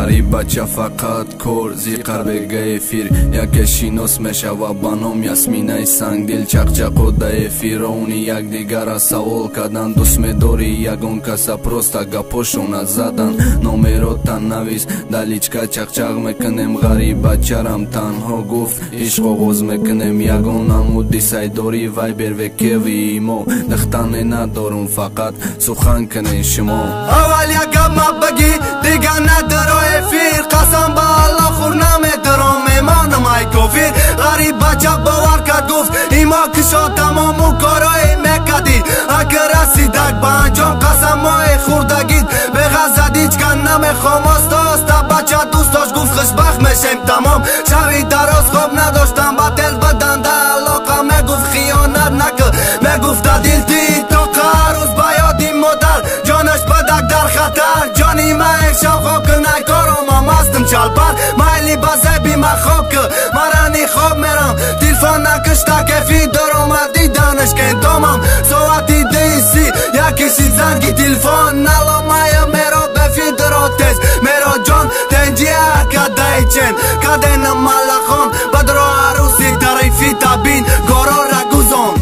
Ғариб бача фақат кор зиқар бега эфир. Яке шинос мешава ба ном Ясминаи сангдил. Чақчақо да эфирони якдигара савол кардан. Дӯст медорӣ ягон каса просто гапошона задан. Номерота навис даличка чақчақ мекунем. Ғариб бачарам танҳо гуфт ишқ оғоз мекунем. Ягон намуди сайдори вайбер векеви мо. Дихтане надорум фақат сухан кунен шумо. Аввал як гап ма бигӣ дига надиро эфир. Қасам ба Аллоҳ хур намедиром мемонам ай кофир. Ғариб бача бовар кард гуфт има кишо тамому корое мекардӣ. Агар расидак ба анҷом қасамҳои хӯрдагит. Беғазад ҳеҷ кан намехоҳам оста оста бача дӯст дошт гуфт хушбахт мешем тамом. Шаби дароз хоб надоштам ба тел баданда алоқа. Мегуфт хиёнат накун мегуфта дил ти тоқа. Рӯз ба ёди модар ҷонаш бадак дар хатар. Ҷони ман имшаб хоб кун ай коромам ҳастам чалпар. Майли ба зеби ман хоб кун марани хоб мерам. Телефон накушта кефи даромад диданаш кентомам. Соати 2:30 якиши занги телефон. Наломая меро бефидро тез меро ҷон тенҷия кадаичен. Кадена малахон бадро арӯси тарифи табин горора гузон.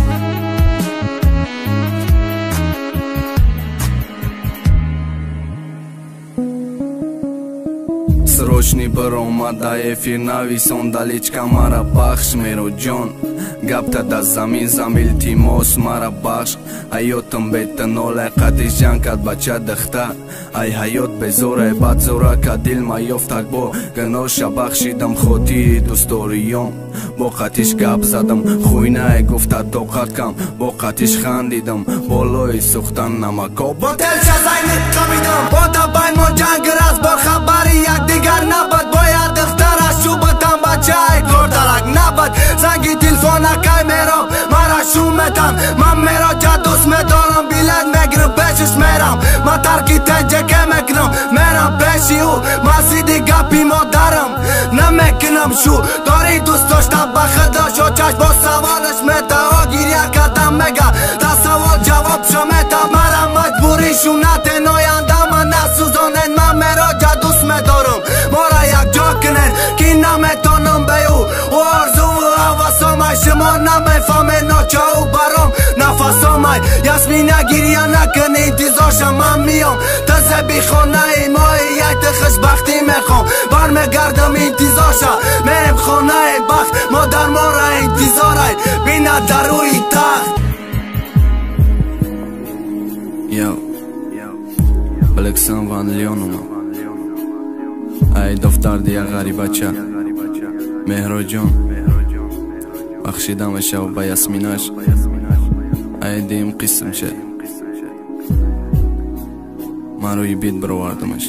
Срочни баромада эфир нависон даличка мара бахш мероҷон. Гапта да замин зам илтимос мара бахш. Ҳаётам бетаноле қатиш ҷанг кард бача дихта. Ай ҳаёт безоре бадзора кад дил маёфтак бо гуноша бахшидам хотири дӯстдориём. Бо қатиш гап задам хуйнае гуфта тоқат кам. Бо қатиш хандидам болои сӯхтан намако. Бо телча зайнит қабидам бо табайн мо ҷанг раст. Бо хабари якдигар набад бояд духтараш шӯбатам бачаи кордарак набад. Занги телефона кай меро мара шум метам. Ман мероҷа дӯст медорам билет мегирам пешиш мерам. Ман тарки теҷаке мекунам мерам пеши ӯ. Ман сиди гапи модарам намекунам шу. Дори дӯст дошта ба худо шочаш бо саволаш метао гиря кардам мега. Та савол ҷавобшо мета. Мара маҷбурӣ шунатен оянда ман насӯзонен. Ман мероҷа дӯст медорам мора якҷо кунен ки наметонам бе ӯ. Ӯ орзуву ҳавасомай шумо намефаҳмен ночоу баром нафасомай. Ясмина гиря накун интизорша ман миём. Та зеби хонаи мои якти хушбахтӣ мехоҳам. Бармегардам интизорша мерем хонаи бахт. Модар мора интизорай бинад дар рӯи тахт. Yo, Александр Ван Леонова. Ай дофтарди як ғарибача Меҳроҷон бахшида мешав ба Ясминаш. Ай дим қисмча ман рӯи бит баровардамаш.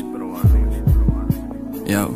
Яв.